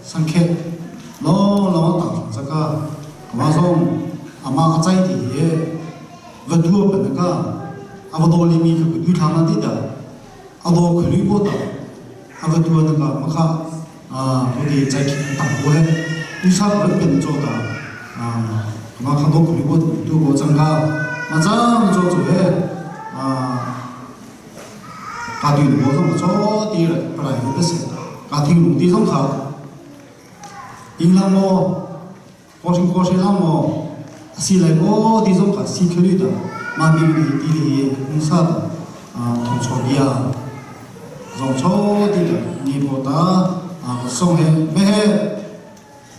Sangkhet lo lo tang zaka kama zong ama achai ti he va dua pan ka ava do li mi ka du thang na ti da ado khului bo ta ava dua na ka makha a tu ti chai khi tang bo he u sa ran pen cho ta a kama kha do khului bo tu bo chang ka ma chang cho chu he a Ka ti lu zong cho ti prai te se ka thing lung ti zong kha ing lang mo ko sing ko sing lang mo asi lai mo ti zong kha si khali ta ma ni ni ti ni hung sa ta thong cho bia zong cho ti ta ni bo ta song he me he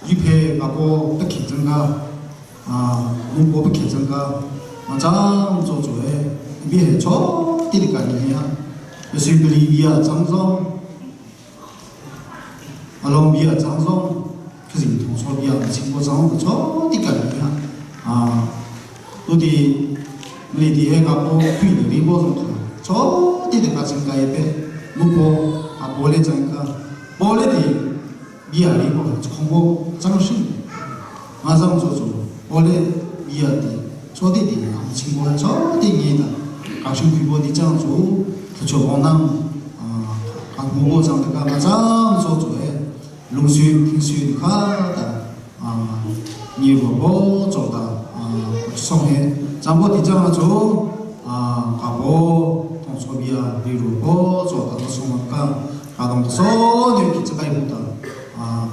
yi phe ka po ta khin chang ka mu po pa khin chang ka ma chang cho cho he bi he cho ti ka ni ya si bili bia chang zong along bia chang zong khazing thong so bia chim bo chang cho ti ka ni ya tu ti li ti he ka po phi ni ri bo zong kha cho ti ka chim ka ye pe mu po a bo le chang ka bo le ti bia ri bo khong bo chang shi ma zang cho cho bo le bia ti cho ti ti ang chim bo cho ti ngi ta ka shing phi bo ti chang chu thu cho bong nang ka mu bo chang ta ka ma chang cho cho e lung su thing su kha ta ni bo bo cho ta song he chang bo ti chang cho ka bo tong cho bia ri ru bo cho ta song ka ka dong so ni ki chakai bu ta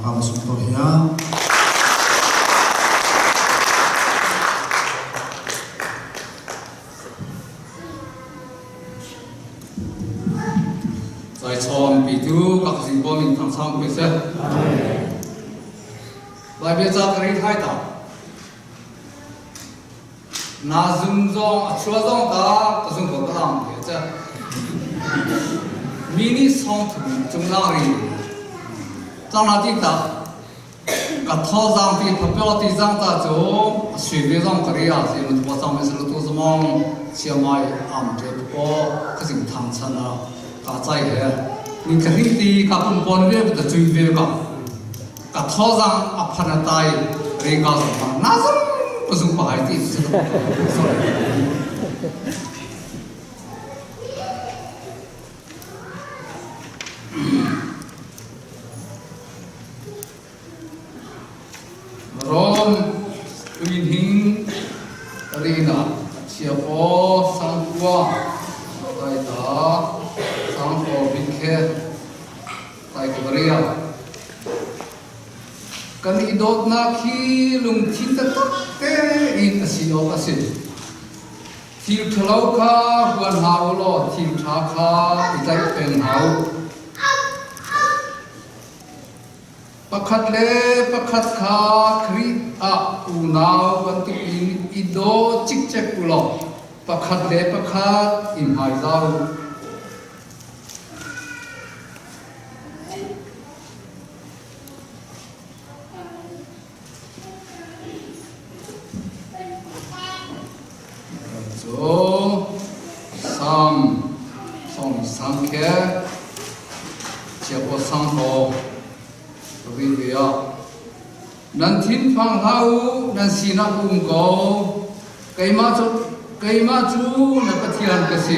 ka ba song to hiya Zai chom pi tu ka khazing bo min thang chang pi se. Lai bia cha ka ri thai ta. Na zum zong a chua zong ta ka zum ko ka lang ke cha. Mi nih song thum cung lang ri. Chang na ti ta ka tho zang ti phapyo ti zang ta chu sui ve zong ka ri a si mun po chang me sulu tu zomong chia mai am te po ka jing thang chan a ka chai he ni ka ri ti ka pum pon ve ta chui ve ka ka tho zang a phan a tai ri ka zong pa na zong ka zung pa hai ti sorry Rom tuihning rinak chiapaw sangkua taita sangkaw bikhe taikaria kan i dawtnak hi lungthin taktak tein a si awk a si. Thil ṭhalo kha huan hna u law thil ṭha kha i tlaih peng hna u. Pakhat le pakhat kha Khrih ah unau bantukin i daw cikcek u law pakhat le pakhat i hmaizah u. Cu Sam song sang khe chiapaw sang ko ri ve ah nan thinphang hlah u nan sinah um ko keimah cu keimah cu na Pathian ka si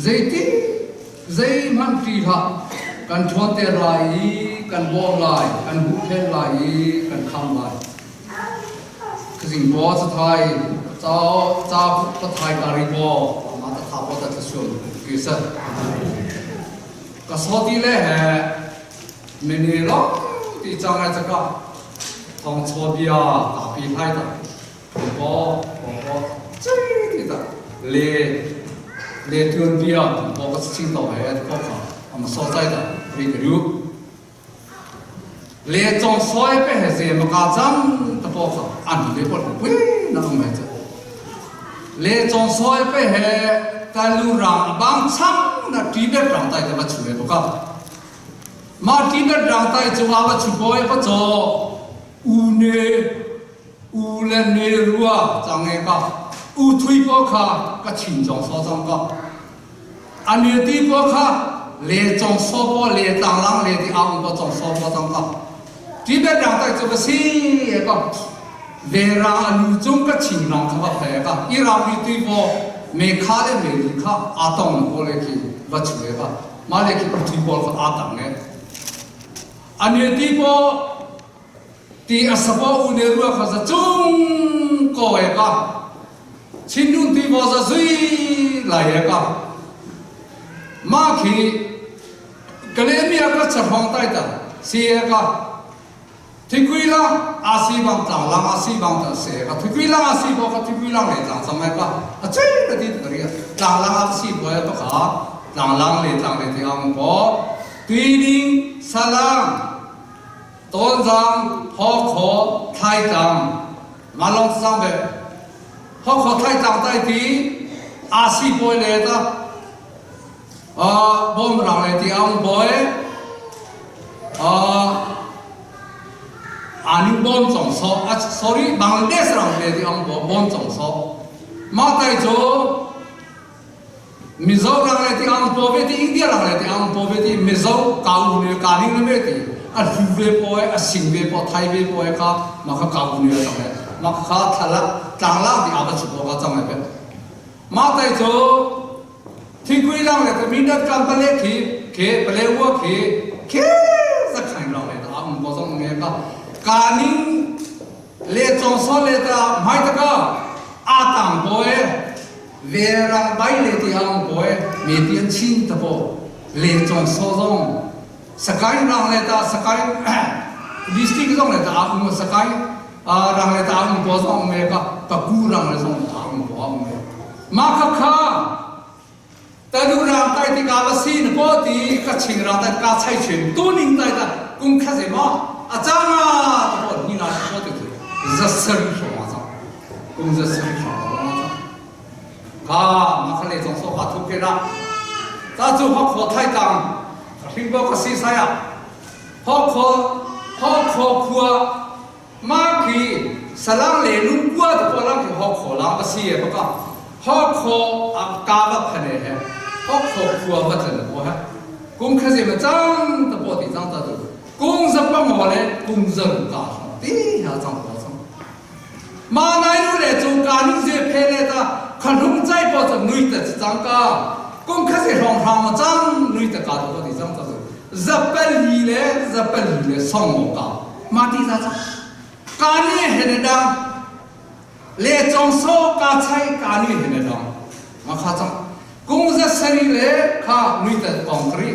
zeitin zeihmanh ṭih hlah kan ṭhawnter lai i kan bawm lai kan huhphenh lai i kan khamh lai Kazing bo chathai ca ca pathai kari bo ma ta tha bo ta thasuam ki sa ka soti le he mene lo ti chang ai chaka thong cho bia ta pi phai ta bo bo bo chai ti ta le le tuan bia bo ka ching to he ko kha ama so chai ta ri ka ru Le cong soi pe he ze ma ka cang ta po kha an le pot pui na ang mai cha le cong soi pe he ta lu rang bang chang na ti bet rang tai ta ba chu e ka ma ti bet rang tai chu a ba chu boy pa cho u ne u le ne rua chang e ka u thui po kha ka chin jong so chang ka A ne ti pawl kha le cong saw pawl le tlanglang le ti aung pawl cong saw pawl cang ka. Tibet rang tai cu va si e ko. Ve rang a lu cung ka chin rang kha va phe ka. I rang mi tui bo me kha le me li kha a tong ko le khi va chu e ka. Ma le khi tui bol kha a tang e. Ane ti po ti a sapo u ne rua kha za cung ko e ka. Chin tui bo za zui lai e ka. Ma khi Kalemia ka chahong tai ta si e ka thikui lang a si bang tlang lang a si bang ta se ka thikui lang a si bo ka thikui lang le tlang chang ai ka a chei ka ti ka ria tlang lang a si bo ya pa kha tlang lang le tlang le ti ang po tuining salang tonzang ho kho thai tlang malong sang be ho kho thai tlang tai ti a si poi le ta Bawm rang le ti aung bawi aning bawm cong so sorry Bangladesh rang le ti aung bawm cong so mah tai cu Mizo rang le ti aung paw ve ti India rang le ti aung paw ve ti Mizo kau ne ka ning le ve ti a hlu ve paw a sing ve paw thai ve paw kha ma kha kau ne cang le ma kha thala tlang lang ti a va chu paw ka cang le pe mah tai cu Thingkui lang le ka mindat kam pale khi ke pale ua khi ke za khain rong le ta um ko zong nge ka ka ning le chong so le ta mai ta ka a tang boe ve rang bai le ti ang boe me tian chin ta bo le chong so zong sakai rang le ta sakai district zong le ta um sakai rang le ta um ko zong me ka ka ku rang le zong ta um ko um me Mah khakha tanu rang tai tikah va si na paw ti ka ching rang tai ka chai chin tu ning tai ta kum kha ze maw a chang a ta paw ni na paw ti tu za sari hrawng a chang kum za sari hrawng a chang ka ma kha le chong so ka thu ke na ta chu ho kho thai tang hring bo ka si sai a ho kho ho kho khua Mah khi salang le lungkua te pawl khi hawkhaw lang a si e baka hawkhaw a ka va phane he hawkhaw khua va tlan ko he kum kha ze ma cang ta po ti cang ta tu kung za pa ngo le kung za ru ka ti ha cang ko cang ma nai nu le chu ka nu ze phe le ta khalung chai po cha nui ta chang ka kum kha ze rong rang ma cang nui ta ka to ti cang ta tu zapali le zapali le song mo ka Mah ti za cang. Ka ni he ne dang. Le cong so ka chai ka ni he ne dang. Ma kha cang. Kung za sari le kha nui ta kong kri.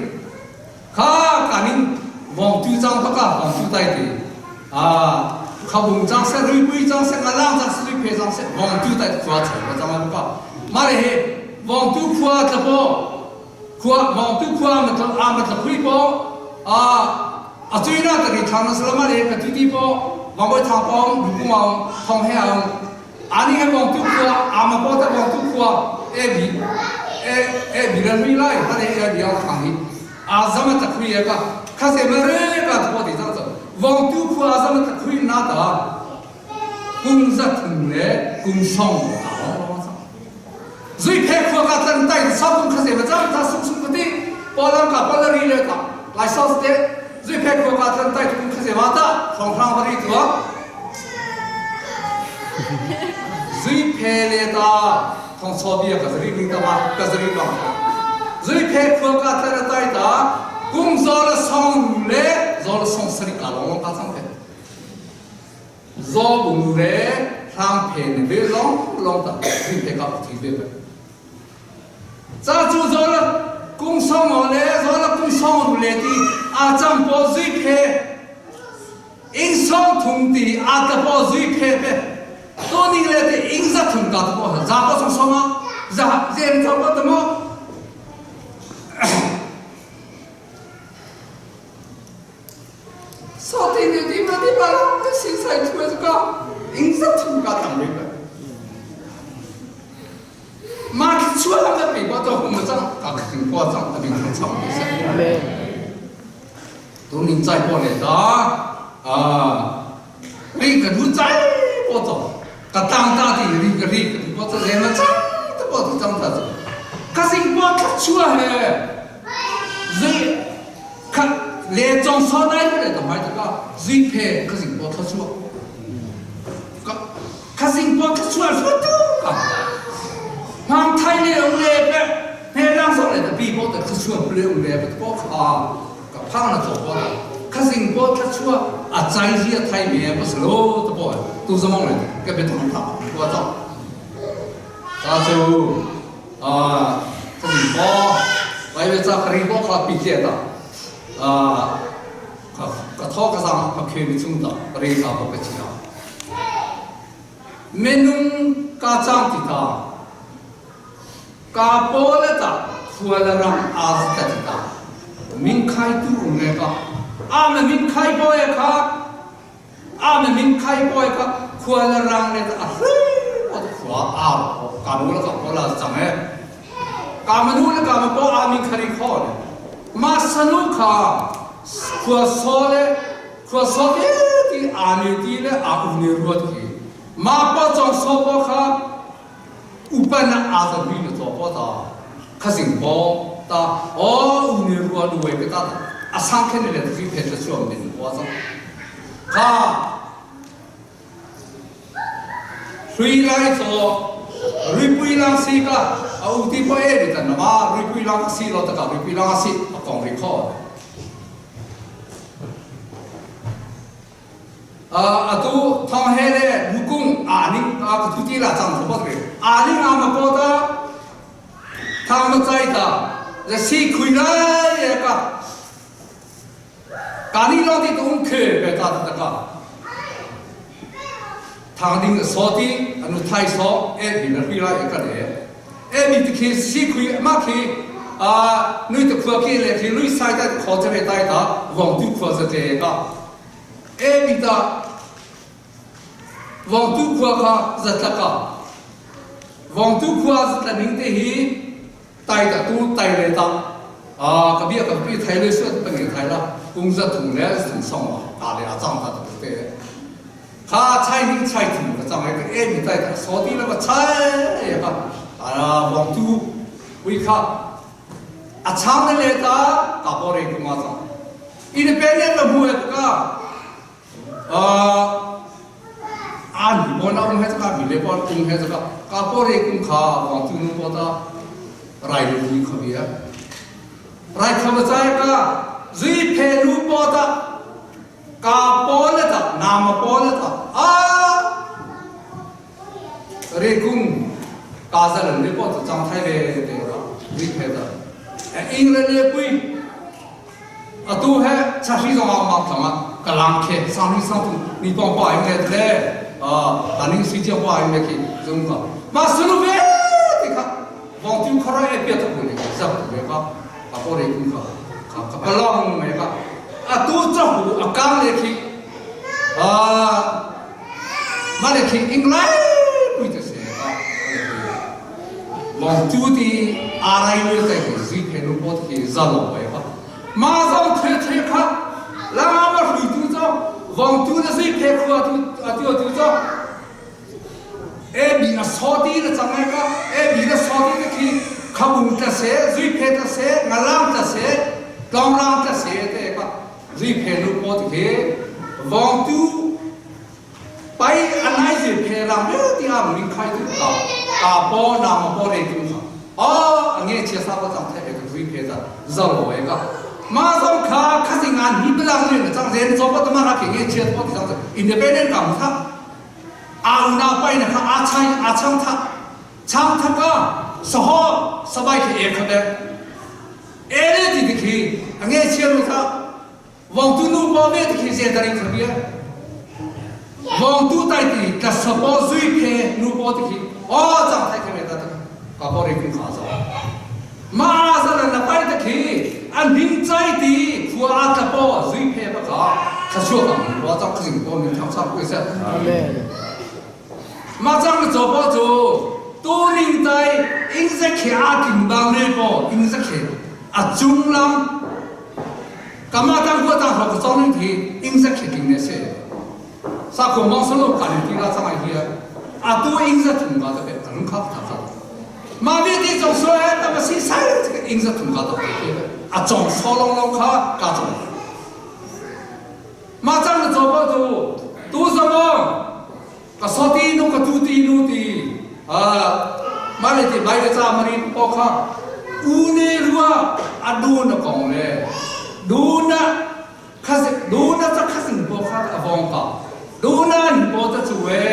Kha ka ning vong tu cang pa ka vong tu tai ti. Ah kha bung cang se rui pui cang se nga lang cang se rui phe cang se vong tu tai khua chai pa cang pa. Ma le he vong tu khua tla po khua vong tu khua ma tla a ma tla phui po a A cuina ka ri thang na salama le ka tuti po wangoi thang pong duku maung thong he aung ani he bong tu khua ama po ta bong tu khua e bi e e bi ran mi lai ha le e bi ang thang hi a zama ta khui e ka kha se ma re ka po ti chang cha vong tu khua zama ta khui na ta kung za thung le kung song ta zui phe khua ka tlan tai sa kung kha se ma chang ta sung sung ti polang ka palari le ka lai sauce te zui phe khua ka tlan tai kung kha se ma ta thong thang bari tua zui phe le ta thong so bia ka zri ning ta ma ka zri bang zui phe khua ka tlan tai ta kung zo la song le zo la song sari ka long ka chang te Zaw bung le hlang phen ne ve long long ta rin te ka thi ve pe. Cha chu zo la kung song o le zo la kung song ru le ti a chang po zui phe ing song thung ti a ta po zui phe pe to ning le te ing za thung ka ta po za po song song a za zen chong ko ta mo Sawte nih ti ma ti ma la ka si sai thu ka ing zat thum ka tam ri ba. Ma ki chua lam da pe ko to hum chang ka king ko chang ta bing thang chang ni sa. Amen. Tu ning chai po le ta a ri ka du chai po to ka tang ta ti ri ka ri ka du po cha ze ma chang ta po ti chang ta cha. Ka sing po kha chua he. Zui khat le chong so nai le to mai ta ka Zuiphe ka zing paw thluachuah. Ka zing paw thluachuah hluatu ka. Mang thai le ung le pe he lang sok le ta pi paw ta thluachuah ple ung le pa paw kha ka phang na chaw paw ka zing paw thluachuah a chai zia thai me pa salo ta paw tu zamong le ka be thong tha ko chok ta chu a ka zing paw vai ve cha ka ri paw kha pi che ta a ka thaw ka zang ka khe mi chung ta re ka ko ka chia minung ka chang ti ta ka pole ta khuala ram az ka ti ta min khai tu um ne ka a me min khai boy kha a me min khai boy kha khuala rang ne ta a hlui ko khua a ka nu la ka pola chang e Ka manu le ka ma a min khari kho le ma sanu kha khua so le khua so te ti a ni ti le a u ni ruat khi ma pa chong so po kha upan a za hui na to po ta khazing po ta o u ni rua lu we ka ta a sang khen le ri phe cha chuam min po cha kha Hrui lai cu ripui lang si ka a uti po e ri tan ma ripui lang si lo taka ripui lang si a kong ri kho. Atu thong he le lukung a ning a ka thu ti la chang thu bot ri. A ning a ma po ta thang ma chai ta le si khui lai e ka Kani lo ti tung khe pe ta ta ka. Thang ding so ti anu thai so e bi na ri la e ka le. E mi ti khi si khui ma khi a nui te khua khi le khi lui sai ta kho che re tai ta wong tu khua za te ka. E mi ta wong tu khua kha za tla ka. Wong tu khua za tla ning te hi tai ta tu tai le ta ka bia ka pi thai le suat pa nge thai la kung za thung le thung song ta le a chang ta ta te kha chai ning chai thung ka chang ai e mi tai ta so ti la ba chai ya ka a wang tu ui kha a chang le ta ka bo re ku ma chang independent la mu ka An hi bon a um he caka mi le bon ung he caka ka pore kum kha wang tu nu po ta rai lu ni kha bia rai kha ba chai ka zui phe lu po ta ka po le ta nam po le ta a re kum ka za le po ta chang thai le te ka zui phe ta ing le le pui Atu he chahri zong ah mak thang ah ka lang khe sang ni sang tu ni tong pa im le le taning si chia pa im le khi zung ka ma sunu ve ti kha wong tu khara e pia tu ni zap tu ve ka ka po re kun ka ka ka palong me ka atu cha hu akang le khi a ma le khi inglai pui te se ka Wong tu ti arai le tai ki zi phe nu po ti za lo ve ka Ma zong thil thil kha lama hruitu cu vongtu na si phe khua tu atu atu cu e bi a sawti na cang ai ka e bi na sawti na khi khabung ta se zui phe ta se ngalang ta se tlongrang ta se te ka zui phe nu po ti khi vongtu pai anai zi phe rang le ti a min khai tu ka ka po na ma po re tu kha a ange chia sa pa chang the e tu zui phe za za lo e ka ma zong kha kha sing an hi belang ne na chang zen zo pa ta ma ra ke nge chia po ti chang independent ka mu tha a una pai na kha a chai a chang tha chang tha ka saho sabai ke e kha be e le ti ti khi ange chia lu tha Vongtu nu pa ve ti khi ze daring kha bia. Vongtu tai ti ka sapo zui phe nu po ti khi o chang thai khe me ta ta ka po re kun kha zo. Ma za na na pai ta khi an hing chai ti khua a tla po zui phe pa ka kha sua ka mi wa chang khing po min thang sa ku se. Amen. Ma chang na cho po chu tu ning tai ing ze khe a king bang ne po ing ze khe a chung lam Kama tang hua tang hlo ka chong ning thi ing za khe king ne se. Sa ko mong solo ka ni ti la chang ai hi a tu ing za thung ka ta pe ka lung kha tha kha. Ma vi ti chong so e ta ma si sai ing za thung ka ta pe a chong so long long kha ka chong. Mah cang na caw paoh cu tu zamong ka soti nu ka tu ti nu ti mah le ti bai le ca marin paw kha u ne rua a du na kong le du na khasi du na ca khasin paw kha a vong ka du na ni paw ta chu we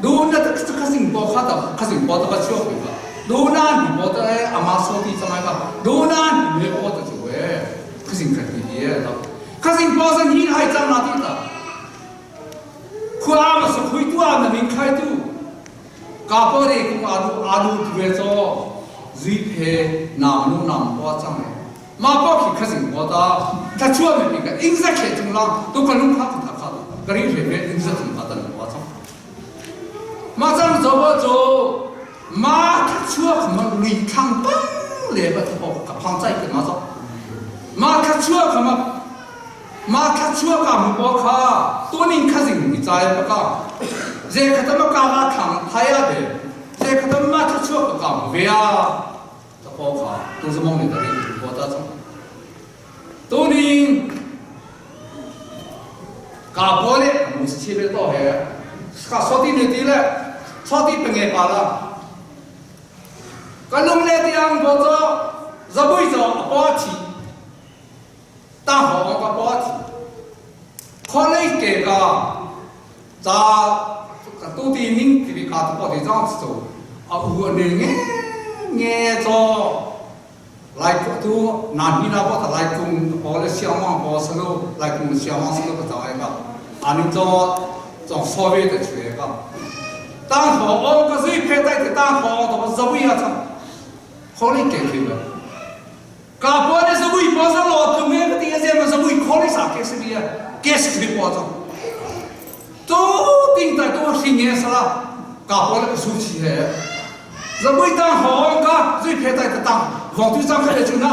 du na ta khasin paw kha ta khasin paw ta ba chuak bi ka du na ni paw ta ama soti chamai ka du na ni me paw ta chu we khasin khat ti ye ta khasin paw san hin hai chang na ti ta Khua ma sa khui tu a na min khai tu ka pa re kung alu alu tu e cho zui phe nam nu nam po chang e ma po khi khasing po ta ta chua me pi ka ing za khe chung lang tu ka lung kha tha kha ka ri re me ing za chung ka tan po chang ma chang zo bo cho ma tha chua khma ma lui thang pang le ba tha po ka phang chai ke ma zo ma tha chua khma Mah thla chuak ah mu pawl kha tuning khazing mi cai pa ka ze khatam ka la thang thai a be ze khatam ma thla chuak ka ka mu ve a ta paw kha tu zamong ni ta ri ko ta chang tuning ka pole mu si be to he ka soti ne ti le soti penge pa la ka lung le tiang bo cho zabui cho a pa chi 大好个报纸，考虑改革，在多点人这边搞的报纸上去做，啊，有人眼眼做，来都哪里那报纸来讲，报了消防报什么，来讲消防什么不做一个，啊，你做做稍微的出一个，当好我个谁拍的当好，他们怎么样做？考虑改革。Ka pa ne zabui pa sa lo tu me ka ti ze ma zabui kholi sa ke se bia ke se bi pa cha to ting tai to si nge sa la ka pa le su chi he zabui ta ho ka zui phe tai ta tang wang tu chang kha le chu na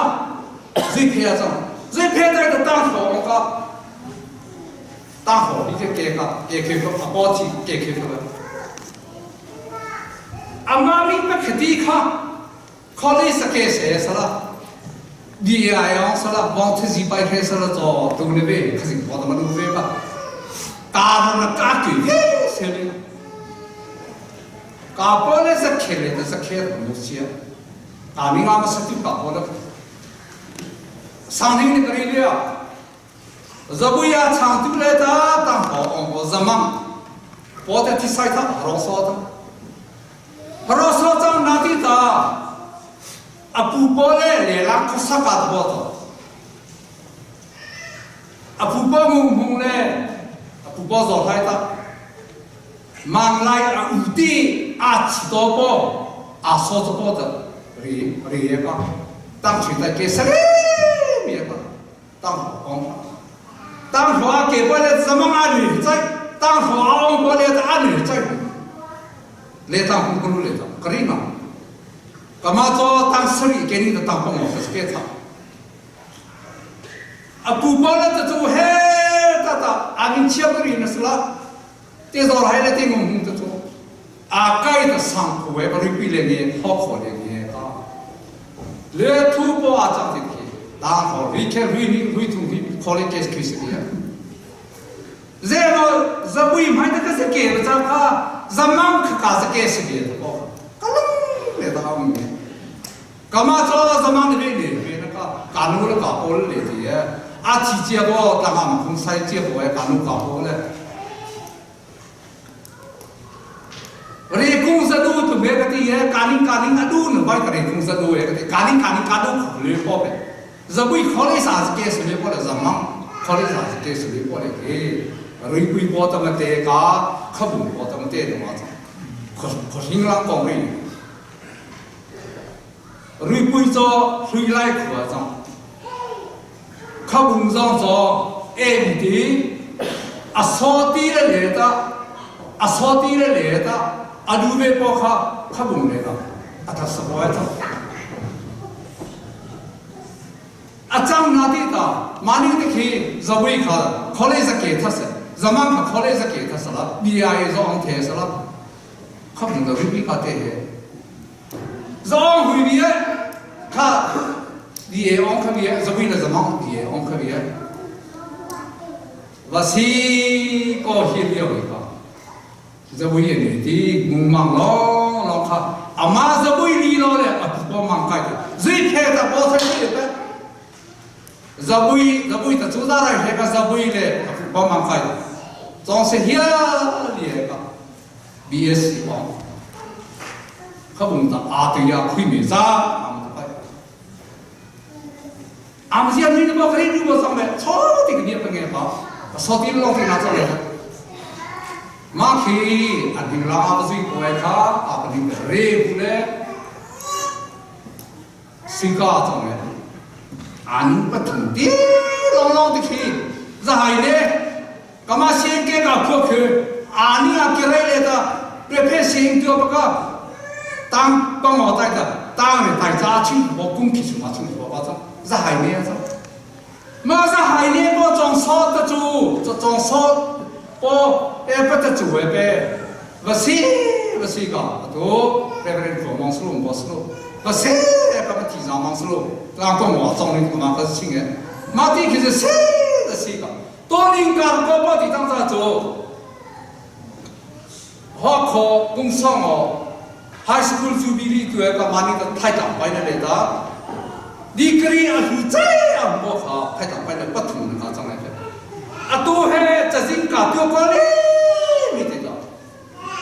zui phe cha zui phe tai ta tang ho ka ta ho ni ke ke ka ke ke ko a pa chi ke ke ko amami pa khati kha Kholi sake se sala di ai ong sala bong thi ji pai khe sala cho tu ne be khasing pho ta manu ve ba ka no na ka ki he se le ka po le sa khe le ta sa khe ta mu sia ka mi nga ma sa ti pa po la sang ning ne kari le zabuya chang tu le ta tang ho ong bo zamang po ta thi sai tha rong so ta Hrawsraw cang na ti ta a pu pawl le lelak khuasak ah ta to. A pu paw ngung hung le a pu paw zaw hlai ta. Mang lai a u ti a chi to po a so to po ta ri ri e ka tang chui tai ke sare mi ka tang ong tang hua ke pa le zamang a ni chai tang hua ong pa le ta ni chai le tang hung kulu le tang kari na kama cho tang sari ke ni ta tang pong mo ke tha apu pa le ta chu he ta ta angin chia kari na sla te zor hai le te ngum hung ta chu a kai ta sang ko we ba ri pi le nge ho kho le nge ka le thu po a chang ti khi ta kho ri khe ri ni ri thu hi kho le ke khi se ya ze mo zabui mai ta ka se ke ba cha kha zamang kha ka se ke se ke ko ka lung le ta ang ni kama cho zamang ne le be na ka ka nu le ka pol le ti ya a chi chia bo ta ma khung sai chia bo ya ka nu ka po le Rekung zadu tu me ka ti ye kaning kaning adu na bai ka rekung zadu ye ka ti kaning kaning kadu le po pe zabui khole sa ke su le po le zamang khole sa ke su le po le ke rui pui po ta ma te ka khabung po ta ma te na ma cha kho kho hing lang kong ri rui pui cho rui lai khua chang Khabung zong cu em ti a saw ti le le ta a saw ti le le ta a du ve po kha khabung le ta a tha sa po ta a chang na ti ta mani te khi zabui kha khole za ke tha se zaman kha khole za ke tha sala bia zo ang the sala khabung da ri ka te he Zawng hui bi eh kha di e ong kha bi eh zawi le zamang di e ong kha bi eh. Va si ko hi lio hi ka zabui ani ti mungmang long long kha ama zabui li lo le a po mang kai zui phe ta po sa ni le zabui zabui ta chu za rai he ka zabui le a po mang kai chong se hia li ka BSc ong kha bung ta a te ya khui me za am ta pai am sia ni bo kri nu bo sang le cho ti ki bia pa nge pa so ti long ti na cho le ma khi an hing la a zui ko ai kha a pa ning re bu le sika chong le an pa thung ti long long ti khi za hai le kama siang ke ka phua khu ani a ke rai le ta pre phe siang tu pa ka tang pang o tai ta tang ne tai cha ching bo kung ki chu ma ching bo ba cha za hai ne cha ma za hai ne bo chong so ta chu cho chong so po e pa ta chu e pe va si va si ka to reverend ko mong slu bo slu va se e pa ti za mong slu la ko mo chong ni ko ma ka ching e ma ti ki se se si ka 多年间个包地当在做，学科工商哦，high school jubilee tu ka mani ta thai tam pai na le ta degree a hu chai a mo kha thai tam pai na pathum na ka chang ai a tu he chajing ka tu ko le mi te ta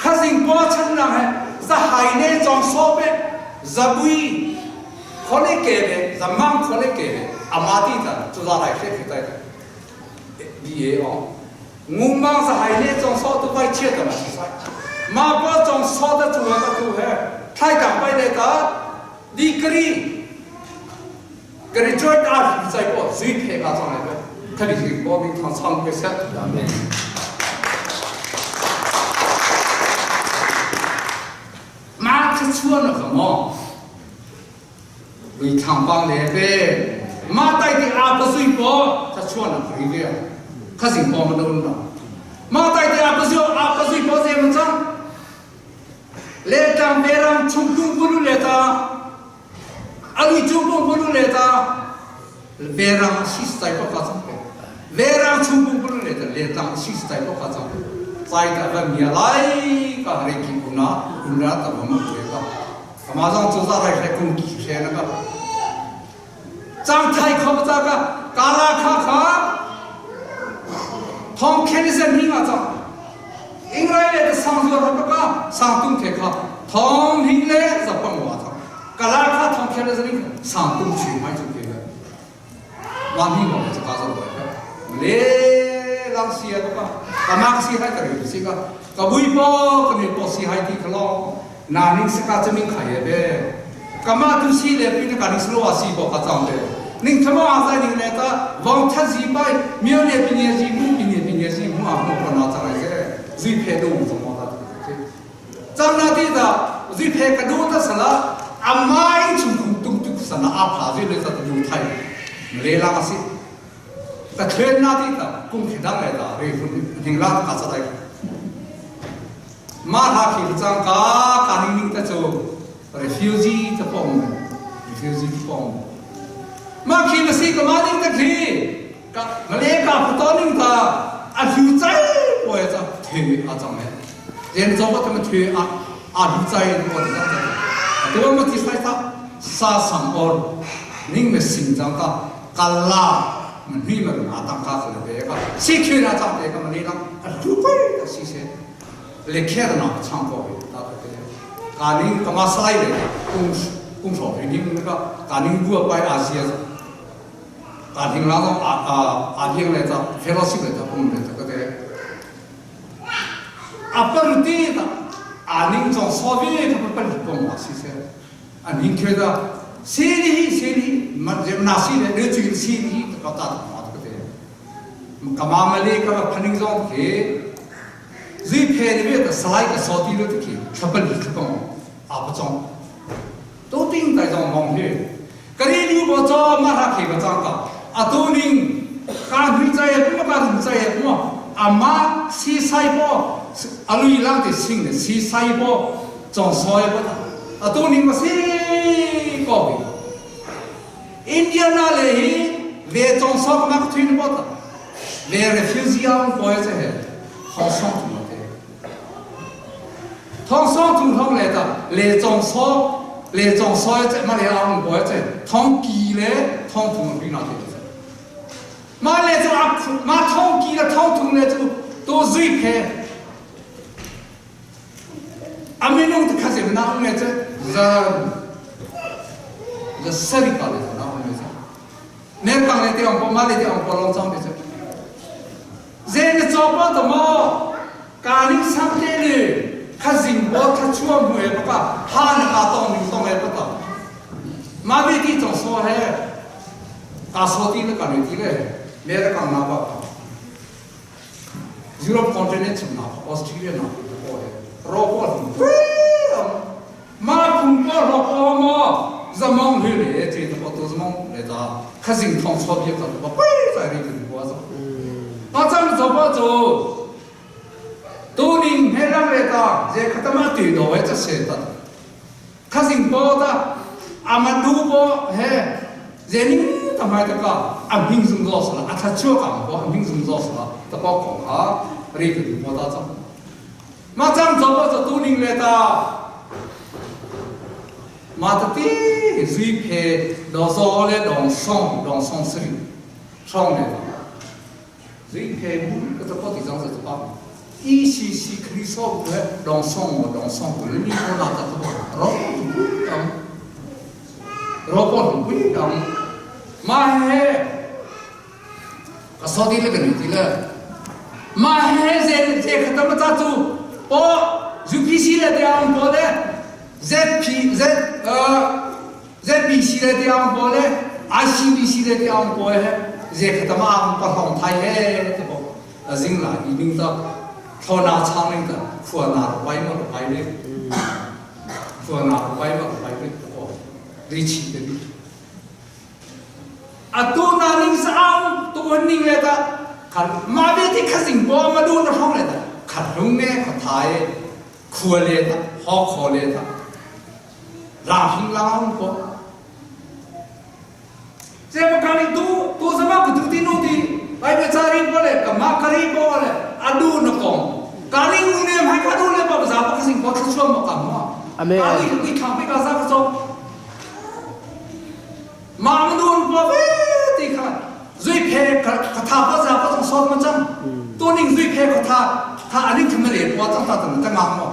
khazing po chan na he za hai ne chong so pe zabui khole ke be zamang khole ke be amati ta chu za lai khe khe tai BA 哦，我忙是海内装烧都快切的嘛，马波装烧的主要的都系太港ไป那个 degree graduate 大学在过最撇个装来的，特别是国民堂唱歌社。马克出了什么？ lui thang bang le pe ma tai ti a pa sui po ta chuan na khri ve kha sing po ma don na ma tai ti a pa sui a pa sui po se ma chang le tang ve ram chung tung bu lu le ta alui chung bung bu lu le ta ve ram si sai po ka chang pe ve ram chung bung bu lu le ta le tang si sai po ka chang sai ta va mia lai ka re ki una una ta ba ma ke ka 马上做啥来来攻击谁那个？张太可不咋个，嘎拉卡卡，同肯定是你啊张，应该来的上座那个上东铁卡，同平来是帮我张，嘎拉卡同肯定是你上东去买就给了，王平我就搞这个，来让西啊个，干嘛西还得有这个，个微博个你博西还得个咯。那宁是个这名开业呗，干嘛都是嘞，比那个你是罗西不夸张的。宁他妈在宁来的，王他几百，苗年毕业季，木毕业毕业季，木啊木不拿张来噻，最偏都不怎么的。张那地的最偏个多的是了，阿妈一从空东都是那阿爬最来的犹太，没那个是，在全那地的公开当来的，宁拉卡子来。 มาทาขีจังกาการนิ่งตะโจ refugee ตะปอง refugee ตะปองมาขีมาซีก็มานิ่งตะขีกะมาเลกาพตอนิ่งตาอาหิวใจป่วยจะเทอาจังเนี่ยเรียนจบก็ทำเทอาอาหิวใจปวดจังตัวมันที่ใส่ทับซาสังอรนิ่งเมสิงจังกากาลามันนี่มันอาตังกาเลยเบก็ซีคิวนะจังเบก็มันนี่ละอาหิวไปก็ซีเซ 列开的呢，唱歌的，大概这样。家庭干嘛晒的？公公所平那个家庭过拜阿些，家庭那种阿阿阿丁来着，非老师来着，公来着个的。阿本地的阿宁种稍微他们本地公嘛，是噻。阿宁开的，谁哩谁哩，嘛那谁哩，你就谁哩，这个大的嘛这个的。干嘛嘛哩？干嘛潘宁种的？最便宜的是来个扫地的去，吃不里吃不阿不中，都顶在种忙去。搿里你不做，马上开个账个，阿多人干腿在也不干腿在也不，阿妈洗菜包，阿鲁伊浪的新的洗菜包，装烧也不打，阿多人嘛洗高的。印第安纳嘞，别装烧个那个腿不打。Le refugee ang poi che he thong song tu te thong song tu thong le ta le chong so le chong soi che ma le ang poi che thong ki le thong thung ri na te ma le chu ma thong ki le thong thung le chu to zui phe A minung te kha zem na um le cu za za sari pa le na um le cu ner kang le te ong po ma le te ong po long chang te cu ze na chaw pa to mo ka ning sang te le kha zing bo kha chua mu e pa ka ha na ka tong ning tong e pa ta ma be ti chong so he ka so ti le ka ne ti le me ra kang na ba Europe continent chungah Australia nak pawl he ro pawl ma phung pawl ro pawl mo zamong hi le che ta to zamong le ta khazing thong cho bia ta ba pai sai ri tu bo zo ma chang zo ba zo tu ning he ram le ta je khatama ti do we cha se ta khazing po ta amadu po he zening ta mai ta ka am hing zung zo sala a tha chua ka po am hing zung zo sala ta po kong kha ri tu po ta cha ma chang zo po tu ning le ta ma ta ti zui phe do zo le dong song dong song sri song le 瑞开木，搿只高地上是把一些些可以烧过来，让烧我，让烧过来，你说哪个怎么？老不讲，老不不讲，妈嘿，个烧的那个女的了，妈嘿，这这可怎么咋做？哦，UPC 来的俺们的，ZP Z 呃 ZBC 来的俺们的，ICBC 来的俺们的。Ze khatama ang pa hong thai he te bo zing la i ning ta tho na chang ning ta khua na ro pai ma ro pai le khua na ro pai ma ro pai le ko ri chi te bi atu na ning sa ang tu ning le ta khan ma be ti khazing bo ma du na hong le ta khat lung ne kha thai khua le ta ho kho le ta la hing la ang ko Zemakani tu tu sama ku tu ti nu ti ai me chari bo le ka ma kari bo le adu na kong kani u ne mai ka du le ba za pa sing ko thu chuam ma kam ma Amen. kani ku thang pe ka za ka so ma ma nun pa ve ti kha zui phe ka ka tha pa za pa tong so ma chang tu ning zui phe ka tha tha ani thum le po chang ta ta nga mo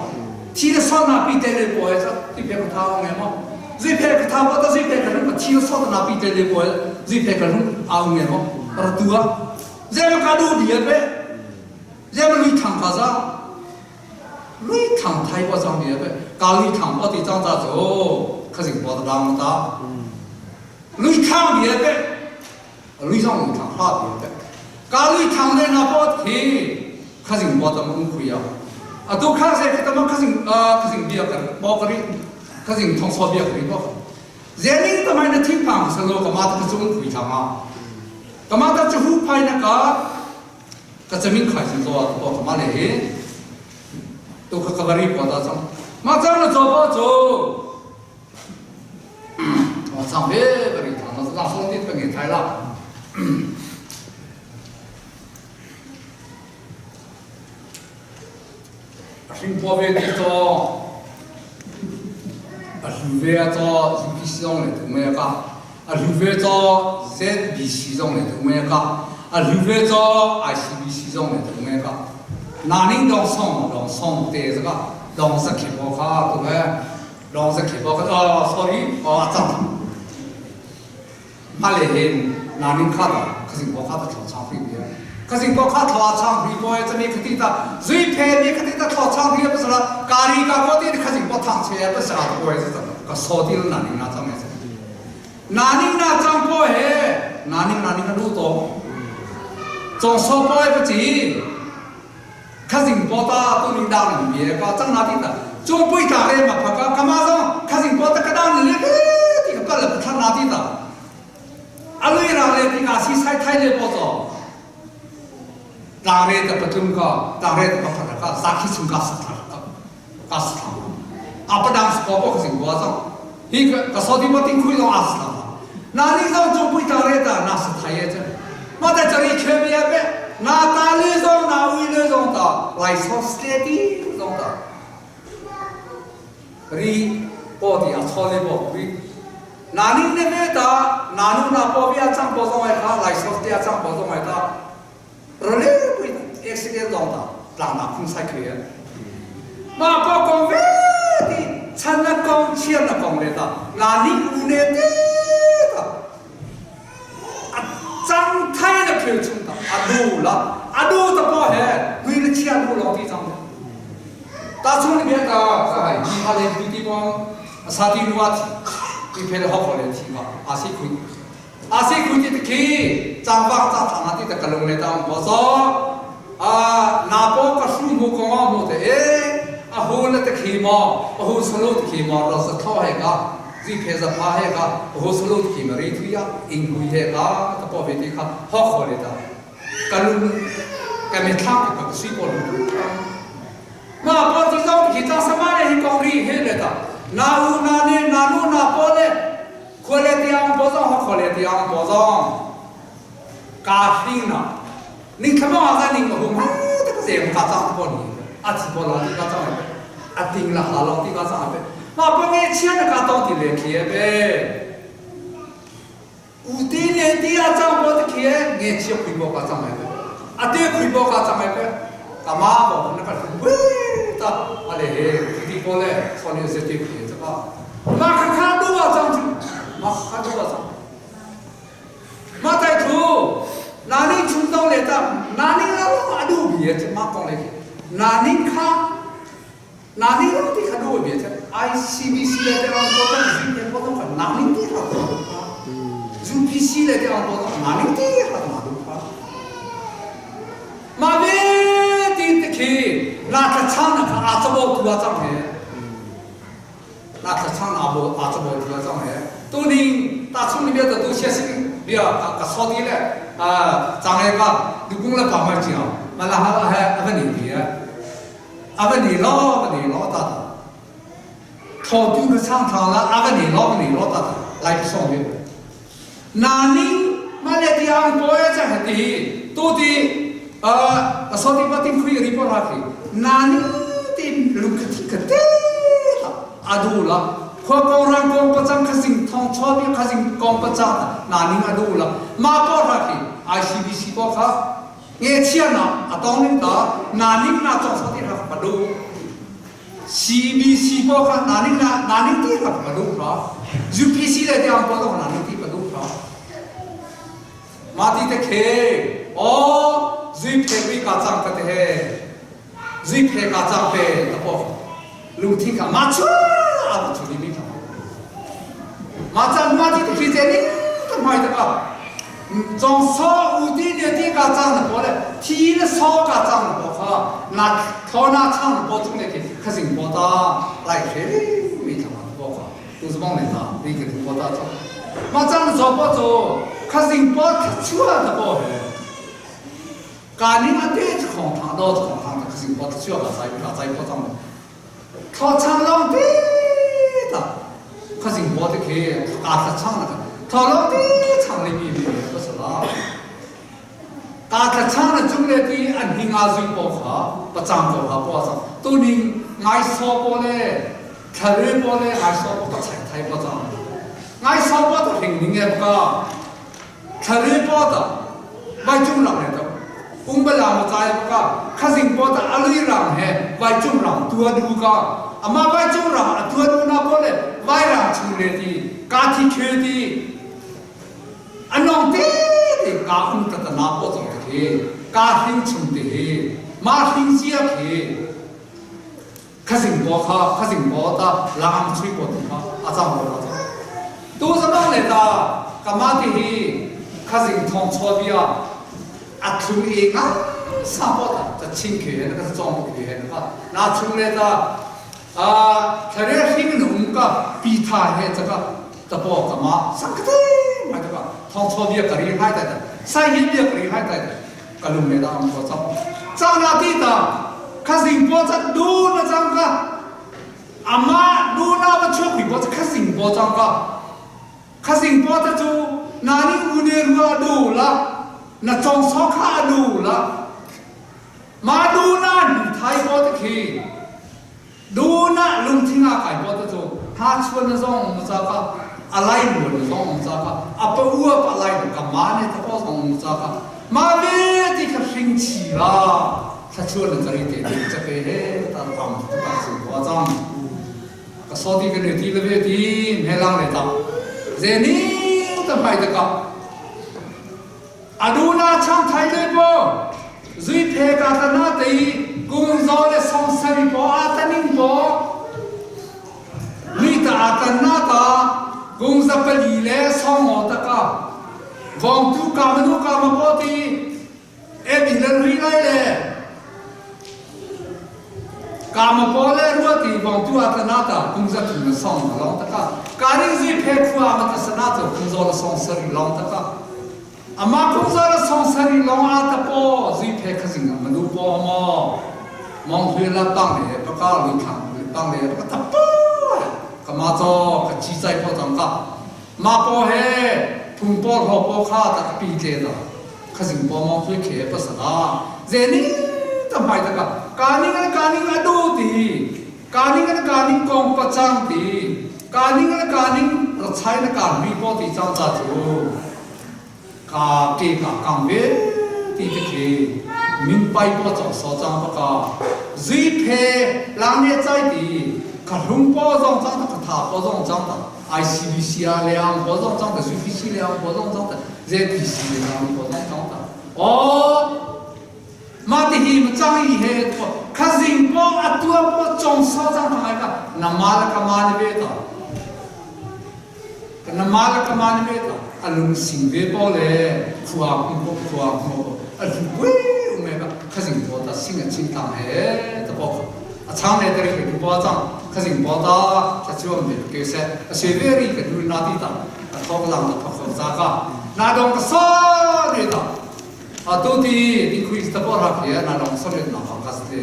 thi le so na pi te le po sa ti phe ka tha nge mo 瑞佩克他我到瑞佩克人个提了少的那比这里我瑞佩克人阿五年么，而多啊，咱们干努力呗，咱们绿糖卡啥，绿糖太过上面呗，搞绿糖我得长大走，可是我的啷个绿糖别呗，绿上绿糖哈别呗，搞绿糖的那包提，可是我怎么亏啊？啊，都看噻，他们可是啊，可是别个包个哩。可是通钞票可以不？人民他妈的听讲是罗个马这个中会场啊，干嘛他就虎派那个，个人民开始做做干嘛嘞？都可可里跑到上，马上了走不走？我上别个里头，那是让兄弟分给拆了。新波别地做。A hlu ve a caw UPC zong le tu me ka a hlu ve caw ZBC zong le tu me ka a hlu ve caw ICBC zong le tu me ka na ning dong song dong song te za ka dong sa khe bo kha tu me dong sa khe bo ka oh sorry oh a chang ma le hen na ning kha ta khasing bo kha ta thong chang phi bi khasing bo kha thwa chang phi bo e chami khati ta zui phe mi khati ta thwa chang phi pa sala kari ka ko ti khasing bo thang che pa sala ko e cha ka so ti na ning na chang e na ning na chang po he na ning na ning ka du to chong so po e pa chi khasing bo ta tu ning da ning bi ka chang na ti ta chung pui ta le ma pha ka kama zong khasing bo ta ka da ni le ti ka pa la tha na ti ta a lui ra le ti ka si sai thai le po zo tlang re ta pathum ka tlang re ta pakhat ka sakhi chung ka sa tha ka ka sa tha apadang ko po sing bo zong hi ka so di bo ting khui zong as tha na ni zong chung pui ta re ta na sa thai ye cha ma ta chari khe mi ya be Na ta le zong na ui le zong ta lai so steady zong ta ri po ti a chole bo ri na ning ne ve ta na nu na po bi a chang po zong ai kha lai so te a chang po zong ai ta role pui accident zong ta tlang na phung sai khri ma po kong ve ti chan na kong chian na kong le ta na ning u ne te ta a cang thai na phil chung ta a du la a du ta po he nui le chia du lo ti chang ta chung ni bia ta sa hai ni ha le ti ti bong sa ti nuwa thi ti phe le ho ko le thi ma a si khui a si khui ti khi chang wak cha thang ti ta kalung le ta bo so a na po ka shu mu ko ma mu te e a hu le te khi mo a hu solo te khi mo ro sa tho he ka zi phe za pha he ka ho solo ki ma ri thu ya ing hui he ka ta po ve ti kha ho kho le ta kalun ka me thla ka ka si ko ma po ti zong ki ta sama le hi kong ri he le ta na u na ne na nu na po le kho le ti ang po zong ho kho le ti ang po zong ka hring na ning thama za ning ma hum ha ta ka zem ka chang po ni a chi po lo ti ka chang a ting la ha lo ti ka chang pe ma pa nge chian ka tong ti le khie pe u ti ne ti a chang po ti khie nge chia pui bo ka chang pe a te pui bo ka chang pe ka ma bo na ka wi ta a le he ti ti po le so ni se ti khie cha ka ma kha kha du a chang chu ma kha du a chang Ma tai thu naning chung tong le ta naning la lo a du bi ye ma kong le naning kha naning lo ti kha du bi ye ICBC le te ang po tong zin te po tong kha naning ti kha ko UPC le te ang po tong naning ti kha ma du kha ma ve ti te khi la tha chang na kha a chabo tu a chang he 那他唱那部啊，这部这张嘞，都宁大村里面的都写信，不要个个扫地嘞，啊，张来个，你讲了八毛钱，完了还还阿个你的，阿个你老个你老大的，头顶个唱唱了，阿个你老个你老大的，来个送的，那你买来的阿个包在还的，都的，扫地把顶亏的不拉去，那你的路可听可得。A du la khua kong rang kong pacang khasing thong chaw bi khasing kong pacang na ning a du la ma po ra khi ICBC po kha nge chia na a tong ning ta na ning na chong sa ti ra pa du CBC po kha na ning na na ning ti ra pa du ra UPC le te ang po dong na ning ti pa du ra ma ti te khe o zui phe ri ka chang ka te he zui phe ka chang pe ta po lungthin kha ma chu a va chu mi kha ma chan ma ti khi che ni ta mai ta ka zong so u ti ne ti ka chang na po le thi le so ka chang na po kha na tho na chang na po chung le ki kha sing po ta lai khe mi tha ma po kha tu zong ne ta ri ke po ta cha ma chang zo po zo kha sing po tha chua ta po he ka ni ma te khong thang do khong thang ta kha sing po ta chua ka sai ka sai po chang 他唱老的的，可是我的去大他唱了个，他老的唱的比比不是啦。大他唱了中来的安平阿水不好，不长不好不长，都宁爱说不嘞，他人不嘞，爱说不个菜太不长，爱说不都平宁也不个，他人不的，外中人来的。ung bala ma chai ka khasing po ta alui rang he vai chung rang tua du ka ama vai chung rang a tua du na po le vai rang chung le ti ka thi khe ti anong te te ka um ta ta na po chong te he ka hing chung te he ma hing sia khe khasing po kha khasing po ta lam chui po ti kha a chang po ta tu zamang le ta kama ti hi khasing thong cho bia a thlung e nga sa po ta ta ching khe na ka chong khe na ka na chung le ta a thare hing nung ka pi tha he cha ka ta po ka ma sang ka te ma ta ka thong cho bia ka ri hai ta ta sai hin bia ka ri hai ta ta ka lung le da am ko cha cha na ti ta kha sing po cha du na chang ka ama du na ba chu pi po cha kha sing po chang ka kha sing po ta chu na ni u ne rua du la. Na cong so kha a nu la. Ma nu na nu thai ko te khi. Du na lungthing a kai ko te cu ha chuan na zong mu cha ka alai lu na zong mu cha ka a pa ua pa lai na ka ma ne ta ko zong mu cha ka ma ve ti kha hring chi la thla chuan na cari te te cha pe he ta ram tu ka su ko chang ka so ti ka ne ti le ve ti me lang le ta ze ni ta mai ta ka Aduna chang thai le po zui phe ka ta na te kung zo le song sari po a ta ning po lui ta a ta na ta kung za pali le song ngo ta ka vong tu ka manu ka ma po ti e bi lan ri lai le ka ma po le rua ti vong tu a ta na ta kung za tu na song na long ta ka ka ring zui phe khua ma ta sana ta kung zo la song sari long ta ka ama kung zo la song sari long a ta po zui phe kha sing ma nu po mo mong hui la tang le pa ka lui thang lui tang le pa ta po ka ma cho ka chi chai po chang ka ma po he phung po ro po kha ta ka pi te da khazing po mong hui khe pa sa ze ni ta mai ta ka kaning an kaning adu ti kaning an kaning kong pa chang ti kaning an kaning rachai na kan mi po ti chang cha chu ka ke ka kang ve ti te khi min pai po chang so chang pa ka zui phe lang ne chai ti ka hlung po zong chang ta ka tha po zong chang ta ICBC a liang po zong chang ta ZPC liang po zong chang ta ZPC liang po zong chang ta oh mah ti hi ma cang i he khazing po atua po chong so chang ta ngai ka na ma la ka ma ni ve ta ka na ma la ka ma ni ve ta alung sing ve po le khua kum po khua mo a lu pui ume ka khazing po ta sing a chin tang he ta po a chang le tari ke po chang khazing po ta cha chuam de ke se a se ve ri ka du na ti ta a thok lang ta thok za ka na dong ka sa de ta a tu ti ti khui ta po ra ke na dong so le na ka ka ste.